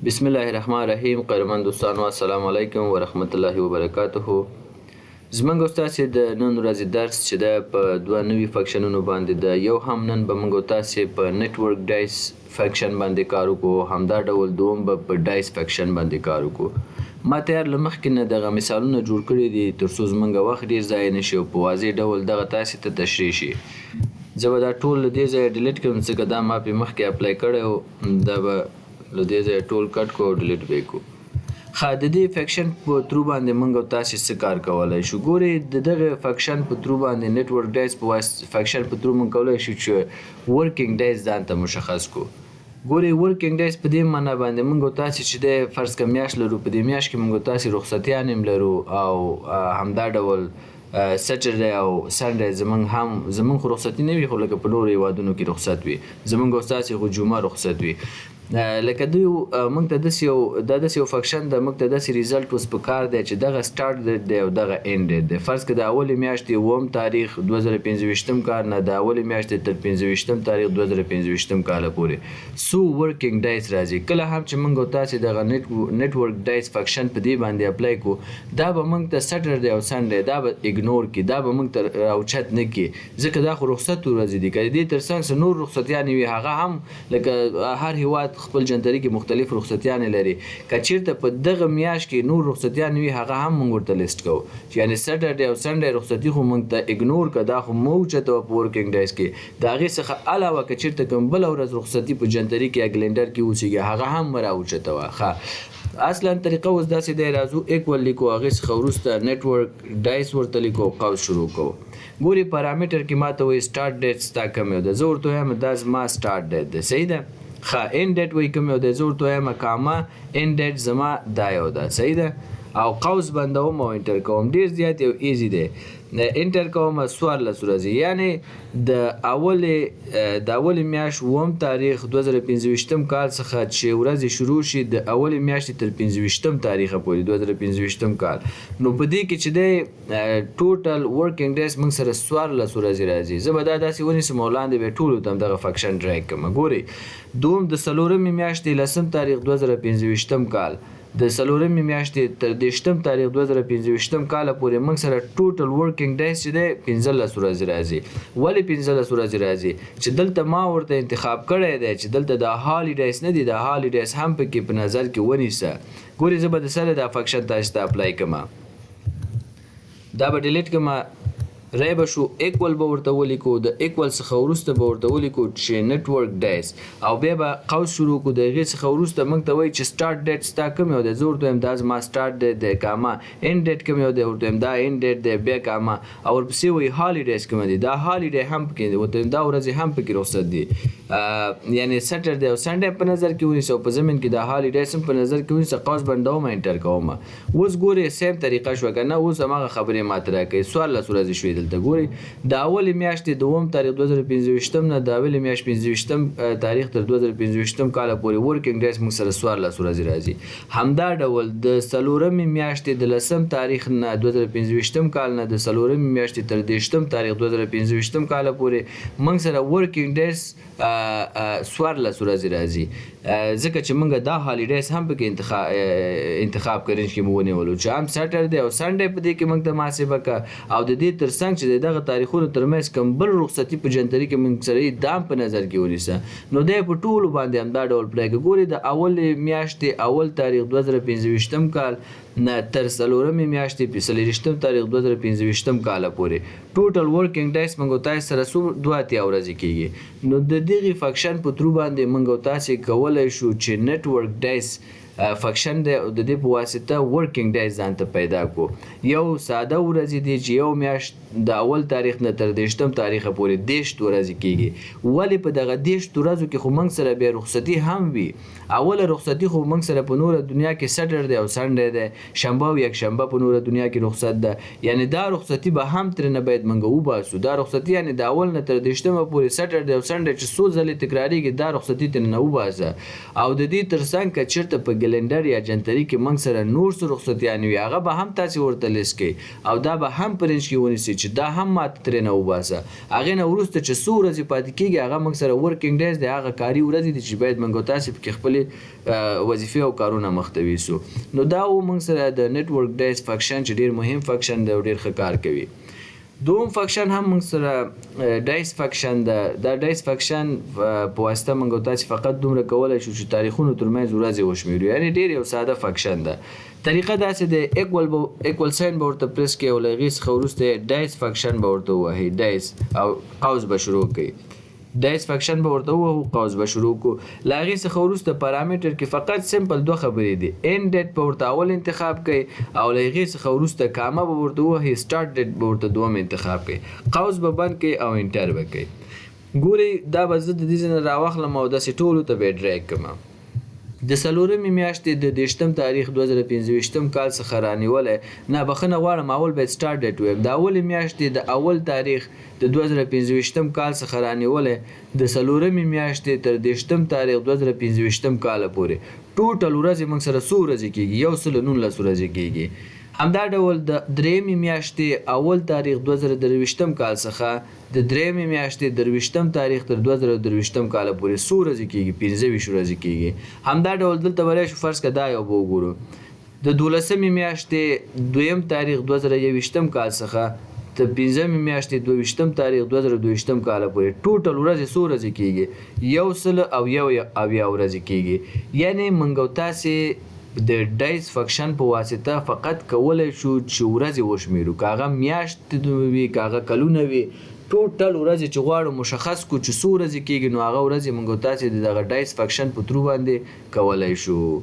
بسم الله الرحمن الرحیم. قدرمن دوستانو، السلام علیکم ورحمت الله وبرکاته. زمونږ او ستاسې د نن ورځې درس چې ده، په دوه نوي فنکشنونو باندې ده. یو هم نن به موږ او تاسې په network days function باندې کار وکړو، همدا ډول دوم به په days function باندې کار وکړو. ما تیار له مخکې نه دغه مثالونه جوړ کړي دي، تر څو زمونږ وخت ډیر ضایع نه شي او په واضح ډول دغه تاسې ته تشریح شي. زه به دا ټول له دې ځایه delete کړم، ځکه دا ما پې مخکې apply کړی و. دا به له دې ځایه ټول cut کو او delete به یې کړو. ښه، د دې function په through باندې موږ او تاسې څه کار کولای شو؟ ګورئ، د دغه function په through باندې، network days په function په through، موږ کولای شو چې working days ځان ته مشخص کړو. ګورئ، working days په دې معنا باندې موږ او تاسې چې دی، فرض که میاشت لرو، په دې میاشت کې موږ او تاسې رخصتیان هم لرو او همدا ډول Saturday او Sunday زمونږ هم، زمونږ خو رخصتي نه وي، خو لکه په نورو هیوادونو کې رخصت وي. زمونږ او ستاسې خو جمعه رخصت وي. لکه دوی موږ ته داسې یو، دا داسې یو function ده، موږ ته داسې result اوس په کار دی چې دغه start date دی او دغه end date دی. فرض که د اولې میاشتې اووم تاریخ 2025 کال نه د اولې میاشتې تر 25 تاریخ 2025 کاله پورې څو working days راځي؟ کله هم چې موږ او تاسې دغه network days function په دې باندې apply کو، دا به موږ ته Saturday او Sunday دا به ignore کړي، دا به موږ ته راوچت نه کړي، ځکه دا خو رخصت ورځې دي. که د دې ترڅنګ څه نور رخصتیانې وي، هغه هم، لکه هر هیواد خپل جنتري کې مختلف رخصتیانې لري، که چیرته په دغه میاشت کې نور رخصتیانې وي، هغه هم موږ ورته لیست کوو چې یعنې Saturday او Sunday رخصتي خو موږ ته ignore که، دا خو مه اوچتوه په working days کې. د هغې څخه علاوه که چیرته کوم بله ورځ رخصتي په جنتري کې یا کلندر کې اوسېږي، هغه هم مه راوچتوه. ښه، اصلا طریقه اوس داسې دی. راځو، equal لیکو، هغې څخه وروسته network days ورته لیکو او قوس شروع کوو. ګوري، پرامیټر کې ماته وایي start date ستا کوم یو ده؟ زه ورته وایم دا زما start date ده، صحیح ده. ښه، end date وایي کوم یو دی؟ زه ورته وایم comma، end date زما دا یو ده، صحیح ده. او قوس بندوم او enter کوم. ډیر زیات یو easy دی. enter کوم، 14 ورځې، یعنی د اولې میاشت اووم تاریخ 2025 کال څخه چې ورځې شروع شي، د اولې میاشتې تر 25 تاریخه پورې 2025 کال، نو په دې کې چې دی total working days موږ سره 14 ورځې راځي. زه به دا داسې ونیسم او لاندې به ټولو ته دغه function drag کړم. ګورئ، دوم د څلورمې میاشتې لسم تاریخ 2025 کال، د څلورمې میاشتې تر 30 تاریخ 2025 کال پورې موږ سره total working days چې دی 15 ورځې راځي. ولې 15 ورځې راځي؟ چې دلته ما ورته انتخاب کړی دی چې دلته د holidays نه دي، د holidays هم پکې په نظر کې ونیسه. ګوري، زه به د سره دا function تاسو ته apply کړم، دا به delete کړم. رای به شو، equal به ورته ولیکو، د equal څخه وروسته به ورته ولیکو چې network days او بیا به قوس شروع کو. د هغې څخه وروسته موږ ته وایي چې start date ستا کوم یو دی؟ زه ورته وایم دا زما start date دی. comma، end date کوم یو دی؟ ورته وایم دا end date دی. بیا کاما او ورپسې وایي holidays کوم دي؟ دا holiday هم پکې دی، ورته وایم دا ورځې هم پکې رخصت دي، یعنی Saturday او Sunday په نظر کې ونیسه او په ضمن کې دا holidays هم په نظر کې ونیسه. قوس بندوم، enter کوم. اوس ګورې، same طریقه شوه که نه؟ اوس هماغه خبرې ماته راکوي، 14 ورځې شوې. دلته ګورئ، د اولې میاشتې دوم تاریخ 2025 نه د اولې میاشت 25 تاریخ تر 2025 کاله پورې working days موږ سره 14 ورځې راځي. همدا ډول د څلورمې میاشتې د لسم تاریخ نه 2025 کال نه د څلورمې میاشتې تر 30 تاریخ 2025 کاله پورې موږ سره working days 14 ورځې راځي، ځکه چې موږ دا holidays هم پکې انتخاب کړی چې مو ونیولو چې هم Saturday او Sunday په دې کې موږ ته محاسبه که او د دې ترڅنګ چې دغه تاریخونو ترمنځ کوم بل رخصتي په جنتري کې موږ سره یې دام په نظر کې ونیسه. نو دی په ټولو باندې همدا ډول apply کوي. ګوري، د اولې میاشتې اول تاریخ 2025 کال نه تر څلورمې میاشتې په 24 تاریخ 2025 کاله پورې total working days موږ تاسو سره څو؟ 82 ورځې کېږي. نو د دغې function په through باندې موږ تاسو کولای شو چې network days function دی او د دې په واسطه working days ځان ته پیدا کو. یو ساده ورځې دي چې یو میاشت د اول تاریخ نه تر 30 تاریخ پورې 30 ورځې کېږي. ولې په دغه 30 ورځو کې خو موږ سره بیا رخصتي هم وي. اوله رخصتي خو موږ سره په نوره دنیا کې Saturday او Sunday ده، شنبه او یکشنبه په نوره دنیا کې رخصت ده، یعنی دا رخصتي به هم ترېنه باید موږ وباسو. دا رخصتي، یعنی د اول نه تر 30 پورې Saturday او Sunday چې څو ځلې تکراریږي، دا رخصتي ترېنه وباسه او د دې ترڅنګ که چېرته په کلندر یا جنتري کې موږ سره نور څه رخصتیانې وي، هغه به هم تاسې ورته لیست کړئ او دا به هم په range کې ونیسئ چې دا هم ماته ترېنه وباسه. هغې نه وروسته چې څو ورځې پاتې کېږي، هغه موږ سره working days دی، هغه کاري ورځې دي چې باید موږ تاسې پکې خپلې خپلې وظیفې او کارونه مخته ویسو. نو دا و موږ سره د نټورک ډیز فنکشن چې ډیر مهم فنکشن دی او ډیر ښه کار کوي. دوم فنکشن هم موږ سره ډایس فنکشن ده. دا ډایس فنکشن په واسطه موږ تاسو فقط دومره کولای شو چې تاریخونو ترمنځ ورځې وشمیرو، یعنی ډیر یو ساده فنکشن ده. طریقه داسې ده، ایکوال ساین به ورته پریس کړئ او له هغې څخه وروسته ډایس فنکشن به ورته ووهئ، ډایس او قوس به شروع کړئ، ډایس فنکشن به ورته ووهو، قوس به شروع کړو. له هغې څخه وروسته پارامتر کې فقط سمپل دوه خبرې دي، ان ډیټ به ورته اول انتخاب کړئ او له هغې څخه وروسته کامه به ورته ووهئ، سټارټ ډیټ به ورته دوم انتخاب کړئ، قوس به بند کړئ او انټر به کړئ. ګورئ دا به زه د دې ځای نه راواخلم او داسې ټولو ته به یې ډریګ کړم. د څلورمې میاشتې د 30 تاریخ 2025 کال څخه رانیولی، نه بخښنه غواړم، اول باید سټارټ ډیټ ووایم، د اولې میاشتې د اول تاریخ د 2025 کال څخه رانیولی د څلورمې میاشتې تر 30 تاریخ 2025 کاله پورې ټوټل ورځې موږ سره څو ورځې کېږي؟ 119 ورځې کېږي. همدا ډول د درېیمې میاشتې اول تاریخ 2023 کال څخه د درېیمې میاشتې 23 تاریخ تر 2023 کاله پورې څو ورځې کېږي؟ 25 ورځې کېږي. همدا ډول دلته به راشو، فرض که دا یو به وګورو، د دولسمې میاشتې دویم تاریخ 2021 کال څخه د پنځمې میاشتې 22 تاریخ 2022 کاله پورې ټوټل ورځې څو ورځې کېږي؟ 171 ورځې کېږي. یعنی موږ او تاسې د ډایس فنکشن په واسطه فقط کولای شو چې ورځې وشمیرو، که هغه میاشت وي که هغه کلونه وي، ټوټل ورځې چې غواړو مشخص کړو چې څو ورځې کېږي، نو هغه ورځې موږ او تاسې د دغه ډایس فنکشن په ترو باندې کولای شو.